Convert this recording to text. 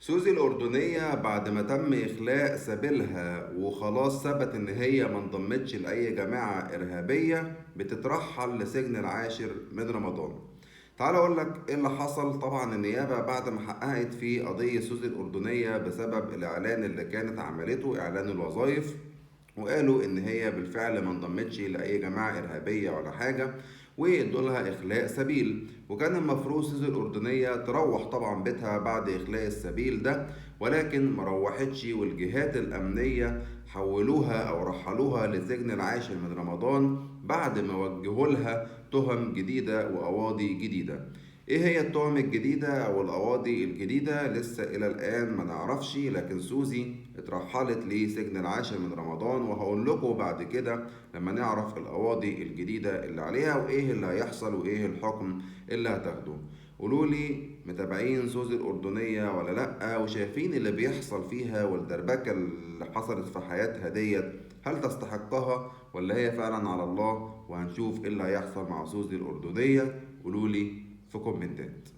سوزي الأردنية بعد ما تم إخلاء سبيلها وخلاص ثبت إن هي ما انضمتش لأي جماعة إرهابية، بتترحل لسجن العاشر من رمضان. تعال أقول لك إيه اللي حصل. طبعا النيابة بعد ما حققت في قضية سوزي الأردنية بسبب الإعلان اللي كانت عملته، إعلان الوظائف، وقالوا إن هي بالفعل ما انضمتش لأي جماعة إرهابية ولا حاجة، وادوا لها إخلاء سبيل. وكان المفروض سوزي الأردنية تروح طبعا بيتها بعد إخلاء السبيل ده، ولكن ما روحتش، والجهات الأمنية حولوها أو رحلوها لسجن العاشر من رمضان بعد ما وجهوا لها تهم جديدة وقواضي جديدة. إيه هي التهم الجديدة أو القواضي الجديدة؟ لسه إلى الآن ما نعرفش، لكن سوزي اترحلت لسجن العاشر من رمضان، وهقول لكم بعد كده لما نعرف القواضي الجديدة اللي عليها وإيه اللي هيحصل وإيه الحكم اللي هتاخده. قولوا لي متابعين سوزي الأردنية ولا لأ؟ وشايفين اللي بيحصل فيها والدربكة اللي حصلت في حياتها ديت، هل تستحقها ولا هي فعلا على الله؟ وهنشوف إيه اللي هيحصل مع سوزي الأردنية. قولوا لي في كومنتات.